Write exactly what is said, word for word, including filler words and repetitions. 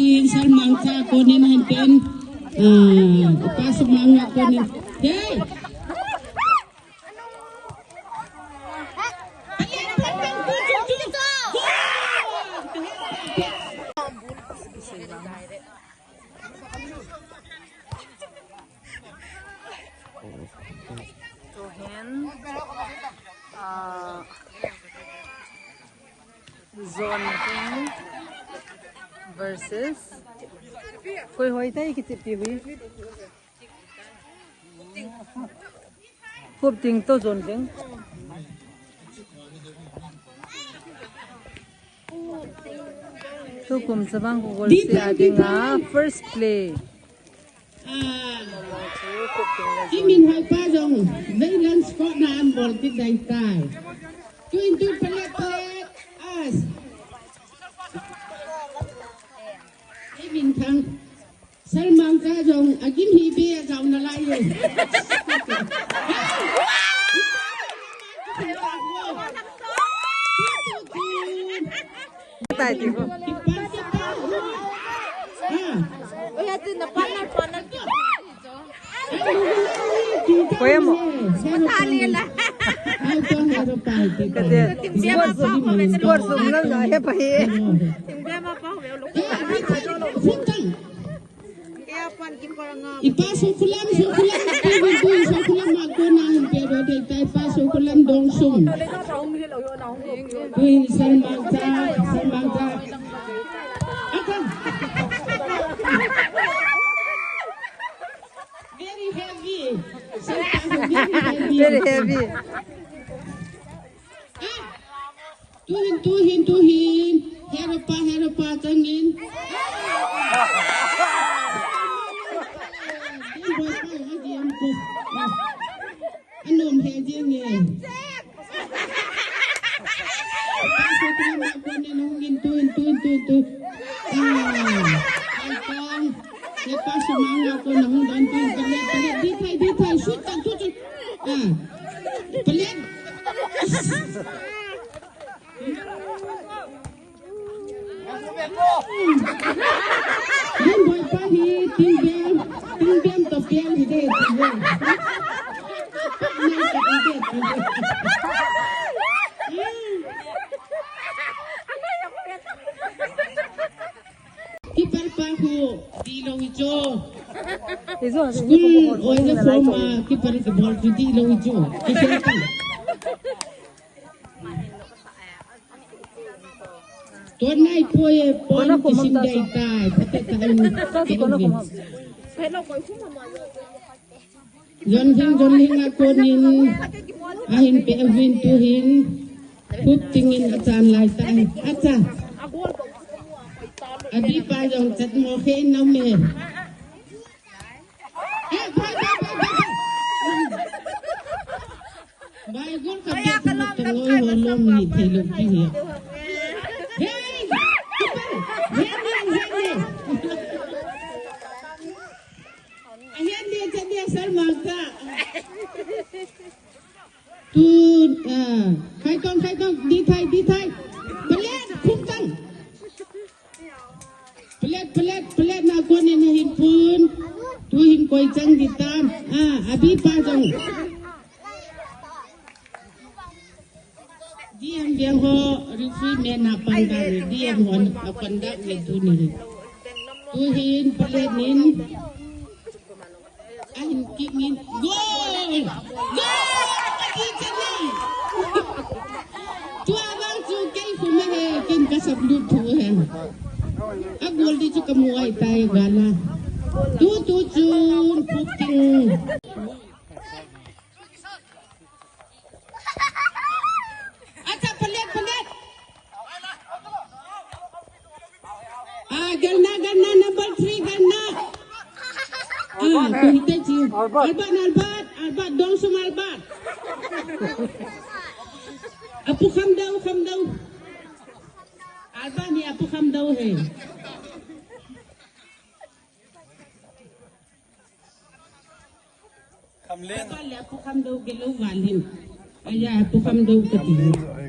Tuin Salmangcha konin hinpen, ah, Pasumanga konin. Hey! Tuhin, ah, Zone King versus. Koi hoi tai kichipi hui. Khupting to Zone King. Tukum chavang ko goal se a dinga first play. Ah, Kiminhoipa jong veilang score na an bol kit dai tai. Tuin tu pelet pelet as. Kiminthang. Salmangcha jong akim hi be a jao na lai ye. Tai ti ko. Ah. Oya ti na partner, partner. Koya mo. Tali la. Kate. Sport sum, sport sum ngal na he pa he. Tim dia ma pa ho lo. Ipa Sokulam, Sokulam, Sokulam, Sokulam, Makona, Impero de Taipa, Sokulam, Dongsum. Tuin Salmangcha, Salmangcha. Aka. Very heavy. Salmangcha, very heavy. Very heavy. Ah! Tuhin, tuhin, tuhin. Heropa, heropa, changin. Anom he jing e. Tuhin, tuhin, tuhin, tuhin. Ah, Aitong. Hepa Sumanga ko nahung don tuhin. Pelet, pelet, di thai, di thai. Shoot, shoot, shoot. Ah. Pelet. Din boy pa hi, tin bem, tin bem to piang hi de, tin bem. Keeper pa hu, di lo ijo. School, oi na forma, keeper ke bol ju di lo ijo. Keeper pa. Tonai poi e pon kisim dai tai, pate tai. Jon hing, jon hing a konin, ahin pe avin tuhin, Khupting in achan lai tai. Acha. Abi pa jong chat mo khe nom e. Eh, bhai, bhai, bhai, bhai, bhai. Bhai, gol ka bia ka lom ka lom ka lom ni thei lom ki hi. Hey! Hey, hey, hey, hey. Ahian dia chat dia Salmangcha. Tu, ah, khai tong, khai tong, di thai, di thai. Pelet, khum tang. Pelet, pelet, pelet na kon in hin pun. Tu hin koi chang di tam. Ah, abi pa jong. D M Biang ho, referee man na panda ni, D M ho na panda ni tu ni. Tu hin pelet nin. Ahin kick in. Goal! Goal! Pati chani! Tua bang chu kei khum he, ken ka sap lut thu he. A goal di chu ka mu ai tai gala. Tu tu chun Khupting. Albert, Albert, Albert, dong sung Albert. Apu kham dau, kham dau. Albert ni apu kham dau he. Kham len. Albert le apu kham dau ke lo valin. Aya apu kham dau kati.